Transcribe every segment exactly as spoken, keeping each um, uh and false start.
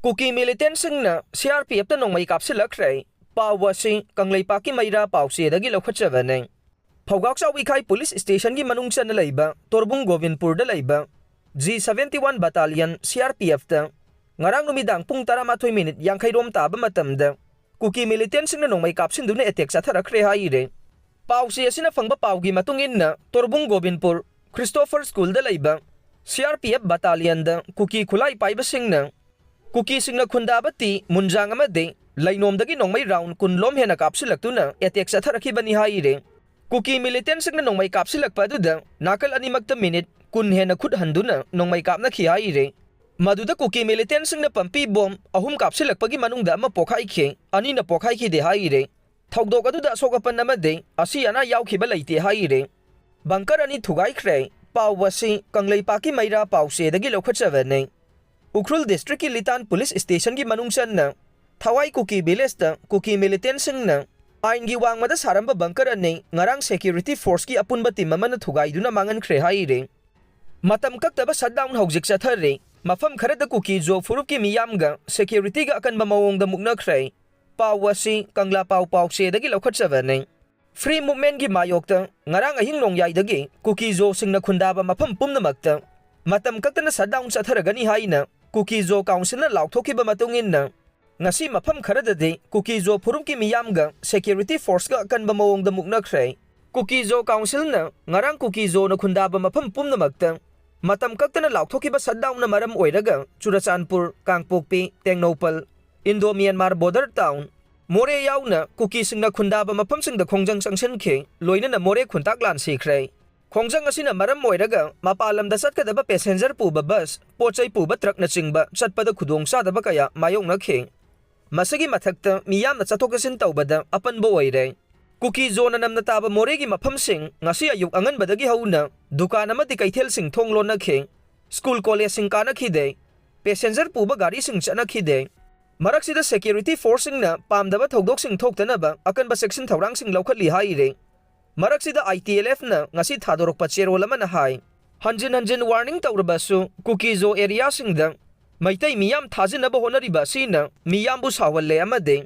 ꯀꯨꯀꯤ ꯃꯤꯂꯤꯇꯦꯟꯁꯤꯡꯅ C R P ꯑꯦꯐꯇ ꯅꯣꯡꯃꯩ ꯀꯥꯞꯁꯤꯜꯂꯛꯈ꯭ꯔꯦ꯫ ꯄꯥꯎ ꯑꯁꯤ ꯀꯪꯂꯩꯄꯥꯛꯀꯤ ꯃꯩꯔꯥ ꯄꯥꯎꯆꯦꯗꯒꯤ ꯂꯧꯈꯠꯆꯕꯅꯤ꯫ ꯐꯧꯒꯥꯛꯆꯥꯎ ꯏꯈꯥꯏ ꯄꯨꯂꯤꯁ ꯁ꯭ꯇꯦꯁꯟꯒꯤ ꯃꯅꯨꯡ ꯆꯟꯅ ꯂꯩꯕ ꯇꯣꯔꯕꯨꯡ ꯒꯣꯕꯤꯟꯄꯨꯔꯗ ꯂꯩꯕ G seventy one ꯕꯇꯥꯂꯤꯌꯟ C R P ꯑꯦꯐꯇ ꯉꯔꯥꯡ ꯅꯨꯃꯤꯗꯥꯡ ꯄꯨꯡ ꯇꯔꯥꯃꯥꯊꯣꯏ ꯃꯤꯅꯤꯠ ꯌꯥꯡꯈꯩꯔꯣꯝ ꯇꯥꯕ ꯃꯇꯝꯗ ꯀꯨꯀꯤ ꯃꯤꯂꯤꯇꯦꯟꯁꯤꯡꯅ ꯅꯣꯡꯃꯩ ꯀꯥꯞꯁꯤꯟꯗꯨꯅ ꯑꯦꯇꯦꯛ ꯆꯠꯊꯔꯛꯈ꯭ꯔꯦ ꯍꯥꯏꯔꯦ꯫ ꯄꯥꯎꯆꯦ ꯑꯁꯤꯅ ꯐꯪꯕ ꯄꯥꯎꯒꯤ ꯃꯇꯨꯡ ꯏꯟꯅ ꯇꯣꯔꯕꯨꯡ ꯒꯣꯕꯤꯟꯄꯨꯔ ꯈ꯭ꯔꯤꯁꯇꯣꯐꯔ ꯁ꯭ꯀꯨꯜꯗ ꯂꯩꯕ ꯁꯤ ꯑꯥꯔ ꯄꯤ ꯑꯦꯐ ꯕꯇꯥꯂꯤꯌꯟꯗ ꯀꯨꯀꯤ ꯈꯨꯠꯂꯥꯏ ꯄꯥꯏꯕꯁꯤꯡꯅ ꯀꯨꯀꯤꯁꯤꯡꯅ ꯈꯨꯟꯗꯥꯕ ꯇꯤ ꯃꯨꯟꯖꯥꯡ ꯑꯃꯗꯤ ꯂꯩꯅꯣꯝꯗꯒꯤ ꯅꯣꯡꯃꯩ ꯔꯥꯎꯟ ꯀꯨꯟ ꯂꯣꯝ ꯍꯦꯟꯅ ꯀꯥꯞꯁꯤꯜꯂꯛꯇꯨꯅ ꯑꯦꯇꯦꯛ ꯆꯠꯊꯔꯛꯈꯤꯕꯅꯤ ꯍꯥꯏꯔꯦ꯫ ꯀꯨꯀꯤ ꯃꯤꯂꯤꯇꯦꯟꯁꯤꯡꯅ ꯅꯣꯡꯃꯩ ꯀꯥꯞꯁꯤꯜꯂꯛꯄ ꯑꯗꯨꯗ ꯅꯥꯀꯜ ꯑꯅꯤꯃꯛꯇ ꯃꯤꯅꯤꯠ ꯀꯨꯟ ꯍꯦꯟꯅ ꯈꯨꯠ ꯍꯟꯗꯨꯅ ꯅꯣꯡꯃꯩ ꯀꯥꯞꯅꯈꯤ ꯍꯥꯏꯔꯦ꯫ ꯃꯗꯨꯗ ꯀꯨꯀꯤ ꯃꯤꯂꯤꯇꯦꯟꯁꯤꯡꯅ ꯄꯝꯄꯤ ꯕꯣꯝ ꯑꯍꯨꯝ ꯀꯥꯞꯁꯤꯜꯂꯛꯄꯒꯤ ꯃꯅꯨꯡꯗ ꯑꯃ ꯄꯣꯈꯥꯏꯈꯤ, ꯑꯅꯤꯅ ꯄꯣꯈꯥꯏꯈꯤꯗꯦ ꯍꯥꯏꯔꯦ꯫ ꯊꯧꯗꯣꯛ ꯑꯗꯨꯗ ꯑꯁꯣꯛ ꯑꯄꯟ ꯑꯃꯗꯤ ꯑꯁꯤ ꯑꯅꯥ ꯌꯥꯎꯈꯤꯕ ꯂꯩꯇꯦ ꯍꯥꯏꯔꯦ꯫ ꯕꯪꯀꯔ ꯑꯅꯤ ꯊꯨꯒꯥꯏꯈ꯭ꯔꯦ꯫ ꯄꯥꯎ ꯑꯁꯤ ꯀꯪꯂꯩꯄꯥꯛꯀꯤ ꯃꯩꯔꯥ ꯄꯥꯎꯆꯦꯗꯒꯤ ꯂꯧꯈꯠꯆꯕꯅꯤ꯫ ꯎꯈ꯭ꯔꯨꯜ ꯗꯤꯁꯇ꯭ꯔꯤꯛꯀꯤ ꯂꯤꯇꯥꯟ ꯄꯨꯂꯤꯁ ꯁ꯭ꯇꯦꯁꯟꯒꯤ ꯃꯅꯨꯡ ꯆꯟꯅ ꯊꯋꯥꯏ ꯀꯨꯀꯤ ꯚꯤꯂꯦꯖꯇ ꯀꯨꯀꯤ ꯃꯤꯂꯤꯇꯦꯟꯁꯤꯡꯅ ꯑꯥꯏꯟꯒꯤ ꯋꯥꯡꯃꯗ ꯁꯥꯔꯝꯕ ꯕꯪꯀꯔ ꯑꯅꯤ ꯉꯔꯥꯡ ꯁꯦꯀ꯭ꯌꯨꯔꯤꯇꯤ ꯐꯣꯔꯁꯀꯤ ꯑꯄꯨꯟꯕ ꯇꯤꯝ ꯑꯃꯅ ꯊꯨꯒꯥꯏꯗꯨꯅ ꯃꯥꯡꯍꯟꯈ꯭ꯔꯦ ꯍꯥꯏꯔꯦ꯫ ꯃꯇꯝ ꯀꯛꯇꯕ ꯁꯠꯗꯥꯎꯟ ꯍꯧꯖꯤꯛ ꯆꯠꯊꯔꯤ꯫ ꯃꯐꯝ ꯈꯔꯗ ꯀꯨꯀꯤ ꯖꯣ ꯐꯨꯔꯨꯞꯀꯤ ꯃꯤꯌꯥꯝꯒ ꯁꯦꯀ꯭ꯌꯨꯔꯤꯇꯤꯒ ꯑꯀꯟꯕ ꯃꯑꯣꯡꯗ ꯃꯨꯛꯅꯈ꯭ꯔꯦ꯫ ꯄꯥꯎ ꯑꯁꯤ ꯀꯪꯂꯥ ꯄꯥꯎ ꯄꯥꯎꯆꯦꯗꯒꯤ ꯂꯧꯈꯠꯆꯕꯅꯤ꯫ ꯐ꯭ꯔꯤ ꯃꯨꯚꯃꯦꯟꯒꯤ ꯃꯥꯌꯣꯛꯇ ꯉꯔꯥꯡ ꯑꯍꯤꯡ ꯅꯣꯡꯌꯥꯏꯗꯒꯤ ꯀꯨꯀꯤ ꯖꯣꯁꯤꯡꯅ ꯈꯨꯟꯗꯥꯕ ꯃꯐꯝ ꯄꯨꯝꯅꯃꯛꯇ ꯃꯇꯝ ꯀꯛꯇꯅ ꯁꯠꯗꯥꯎꯟ ꯆꯠꯊꯔꯒꯅꯤ ꯍꯥꯏꯅ ꯀꯨꯀꯤ ꯖꯣ ꯀꯥꯎꯟꯁꯤꯜꯅ ꯂꯥꯎꯊꯣꯛꯈꯤꯕ ꯃꯇꯨꯡ ꯏꯟꯅ, ꯉꯁꯤ ꯃꯐꯝ ꯈꯔꯗꯗꯤ ꯀꯨꯀꯤ ꯖꯣ ꯐꯨꯔꯨꯞꯀꯤ ꯃꯤꯌꯥꯝꯒ ꯁꯦꯀ꯭ꯌꯨꯔꯤꯇꯤ ꯐꯣꯔꯁꯀ ꯑꯀꯟꯕ ꯃꯑꯣꯡꯗ ꯃꯨꯛꯅꯈ꯭ꯔꯦ꯫ ꯀꯨꯀꯤ ꯖꯣ ꯀꯥꯎꯟꯁꯤꯜꯅ ꯉꯔꯥꯡ ꯀꯨꯀꯤ ꯖꯣꯅ ꯈꯨꯟꯗꯥꯕ ꯃꯐꯝ ꯄꯨꯝꯅꯃꯛꯇ ꯃꯇꯝ ꯀꯛꯇꯅ ꯂꯥꯎꯊꯣꯛꯈꯤꯕ ꯁꯠꯗꯥꯎꯟꯅ ꯃꯔꯝ ꯑꯣꯏꯔꯒ Churachandpur, Kangpokpi, Tengnoupal, Indo Myanmar border town, Moreh ꯌꯥꯎꯅ ꯀꯨꯀꯤꯁꯤꯡꯅ ꯈꯨꯟꯗꯥꯕ ꯃꯐꯝꯁꯤꯡꯗ ꯈꯣꯡꯖꯪ ꯆꯪꯁꯤꯟꯈꯤ, ꯂꯣꯏꯅꯅ ꯃꯣꯔꯦ ꯈꯨꯟꯇꯥꯛ ꯂꯥꯟ ꯁꯤꯈ꯭ꯔꯦ꯫ ꯈꯣꯡꯖꯪ ꯑꯁꯤꯅ ꯃꯔꯝ ꯑꯣꯏꯔꯒ ꯃꯄꯥꯟ ꯂꯝꯗ ꯆꯠꯀꯗꯕ ꯄꯦꯁꯦꯟꯖꯔ ꯄꯨꯕ ꯕꯁ, ꯄꯣꯠ ꯆꯩ ꯄꯨꯕ ꯇ꯭ꯔꯛꯅꯆꯤꯡꯕ ꯆꯠꯄꯗ ꯈꯨꯗꯣꯡꯆꯥꯗꯕ ꯀꯌꯥ ꯃꯥꯌꯣꯛꯅꯈꯤ꯫ ꯃꯁꯤꯒꯤ ꯃꯊꯛꯇ ꯃꯤꯌꯥꯝꯅ ꯆꯠꯊꯣꯛ ꯆꯠꯁꯤꯟ ꯇꯧꯕꯗ ꯑꯄꯟꯕ ꯑꯣꯏꯔꯦ꯫ ꯀꯨꯀꯤ ꯖꯣꯅ ꯅꯝꯅ ꯇꯥꯕ ꯃꯣꯔꯦꯒꯤ ꯃꯐꯝꯁꯤꯡ ꯉꯁꯤ ꯑꯌꯨꯛ ꯑꯉꯟꯕꯗꯒꯤ ꯍꯧꯅ ꯗꯨꯀꯥꯟ ꯑꯃꯗꯤ ꯀꯩꯊꯦꯜꯁꯤꯡ ꯊꯣꯡ ꯂꯣꯟꯅꯈꯤ꯫ ꯁ꯭ꯀꯨꯜ ꯀꯣꯂꯦꯖꯁꯤꯡ ꯀꯥꯅꯈꯤꯗꯦ꯫ ꯄꯦꯁꯦꯟꯖꯔ ꯄꯨꯕ ꯒꯥꯔꯤꯁꯤꯡ ꯆꯠꯅꯈꯤꯗꯦ꯫ ꯃꯔꯛꯁꯤꯗ ꯁꯦꯀ꯭ꯌꯨꯔꯤꯇꯤ ꯐꯣꯔꯁꯁꯤꯡꯅ ꯄꯥꯝꯗꯕ ꯊꯧꯗꯣꯛꯁꯤꯡ ꯊꯣꯛꯇꯅꯕ ꯑꯀꯟꯕ ꯆꯦꯛꯁꯤꯟ ꯊꯧꯔꯥꯡꯁꯤꯡ ꯂꯧꯈꯠꯂꯤ ꯍꯥꯏꯔꯤ꯫ ꯃꯔꯛꯁꯤꯗ ꯑꯥꯏ ꯇꯤ ꯑꯦꯜ ꯑꯦꯐꯅ ꯉꯁꯤ ꯊꯥꯗꯣꯔꯛꯄ ꯆꯦꯔꯣꯜ ꯑꯃꯅ ꯍꯥꯏ, ꯍꯟꯖꯤꯟ ꯍꯟꯖꯤꯟ ꯋꯥꯔꯅꯤꯡ ꯇꯧꯔꯕꯁꯨ ꯀꯨꯀꯤ ꯖꯣ ꯑꯦꯔꯤꯌꯥꯁꯤꯡꯗ ꯃꯩꯇꯩ ꯃꯤꯌꯥꯝ ꯊꯥꯖꯤꯟꯅꯕ ꯍꯣꯠꯅꯔꯤꯕ ꯑꯁꯤꯅ ꯃꯤꯌꯥꯝꯕꯨ ꯁꯥꯎꯍꯜꯂꯦ ꯑꯃꯗꯤ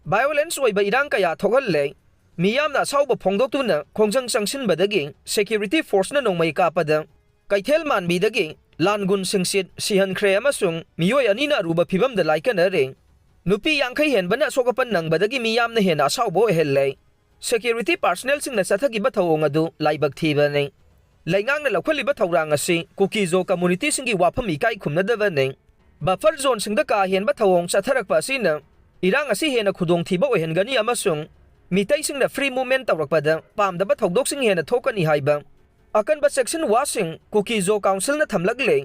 violence ꯑꯣꯏꯕ ꯏꯔꯥꯡ ꯀꯌꯥ ꯊꯣꯛꯍꯜꯂꯦ꯫ ꯃꯤꯌꯥꯝꯅ ꯑꯁꯥꯎꯕ ꯐꯣꯡꯗꯣꯛꯇꯨꯅ ꯈꯣꯡꯖꯪ ꯆꯪꯁꯤꯟꯕꯗꯒꯤ security forceꯅ ꯅꯣꯡꯃꯩ ꯀꯥꯞꯄꯗ ꯀꯩꯊꯦꯜ ꯃꯥꯟꯕꯤꯗꯒꯤ ꯂꯥꯟꯒꯨꯟ ꯁꯤꯡꯁꯤꯠ ꯁꯤꯍꯟꯈ꯭ꯔꯦ ꯑꯃꯁꯨꯡ ꯃꯤꯑꯣꯏ ꯑꯅꯤꯅ ꯑꯔꯨꯕ ꯐꯤꯕꯝꯗ ꯂꯥꯏꯀꯠꯅꯔꯦ꯫ ꯅꯨꯄꯤ ꯌꯥꯡꯈꯩ ꯍꯦꯟꯕꯅ ꯑꯁꯣꯛ ꯑꯄꯟ ꯅꯪꯕꯗꯒꯤ ꯃꯤꯌꯥꯝꯅ ꯍꯦꯟꯅ ꯑꯁꯥꯎꯕ ꯑꯣꯏꯍꯜꯂꯦ꯫ Security personnelꯁꯤꯡꯅ ꯆꯠꯊꯈꯤꯕ ꯊꯧꯑꯣꯡ ꯑꯗꯨ ꯂꯥꯏꯕꯛ ꯊꯤꯕꯅꯤ꯫ ꯂꯩꯉꯥꯛꯅ ꯂꯧꯈꯠꯂꯤꯕ ꯊꯧꯔꯥꯡ ꯑꯁꯤ ꯀꯨꯀꯤ-ꯖꯣ communityꯁꯤꯡꯒꯤ ꯋꯥꯐꯝ ꯏꯀꯥꯏ ꯈꯨꯝꯅꯗꯕꯅꯤ꯫ Buffer zoneꯁꯤꯡꯗ ꯀꯥ ꯍꯦꯟꯕ ꯊꯧꯑꯣꯡ ꯆꯠꯊꯔꯛꯄ ꯑꯁꯤꯅ ꯏꯔꯥꯡ ꯑꯁꯤ ꯍꯦꯟꯅ ꯈꯨꯗꯣꯡꯊꯤꯕ ꯑꯣꯏꯍꯟꯒꯅꯤ ꯑꯃꯁꯨꯡ ꯃꯤꯇꯩꯁꯤꯡꯅ free movement ꯇꯧꯔꯛꯄꯗ ꯄꯥꯝꯗꯕ ꯊꯧꯗꯣꯛꯁꯤꯡ ꯍꯦꯟꯅ ꯊꯣꯛꯀꯅꯤ ꯍꯥꯏꯕ ꯑꯀꯟꯕ ꯆꯦꯛꯁꯤꯟ ꯋꯥꯁꯤꯡ ꯀꯨꯀꯤ-ꯖꯣ councilꯅ ꯊꯝꯂꯛꯂꯦ꯫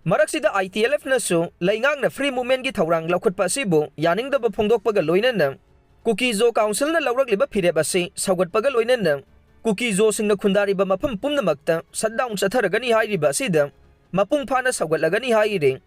ꯃꯔꯛꯁꯤꯗ ITLFꯅꯁꯨ ꯂꯩꯉꯥꯛꯅ free movementꯀꯤ ꯊꯧꯔꯥꯡ ꯂꯧꯈꯠꯄ ꯑꯁꯤꯕꯨ ꯌꯥꯅꯤꯡꯗꯕ ꯐꯣꯡꯗꯣꯛꯄꯒ ꯂꯣꯏꯅꯅ ꯀꯨꯀꯤ-ꯖꯣ councilꯅ ꯂꯧꯔꯛꯂꯤꯕ ꯐꯤꯔꯦꯞ ꯑꯁꯤ ꯁꯧꯒꯠꯄꯒ ꯂꯣꯏꯅꯅ ꯀꯨꯀꯤ-ꯖꯣꯁꯤꯡꯅ ꯈꯨꯟꯗꯥꯔꯤꯕ ꯃꯐꯝ ꯄꯨꯝꯅꯃꯛꯇ shutdown ꯆꯠꯊꯔꯒꯅꯤ ꯍꯥꯏꯔꯤꯕ ꯑꯁꯤꯗ ꯃꯄꯨꯡ ꯐꯥꯅ ꯁꯧꯒꯠꯂꯒꯅꯤ ꯍꯥꯏꯔꯤ꯫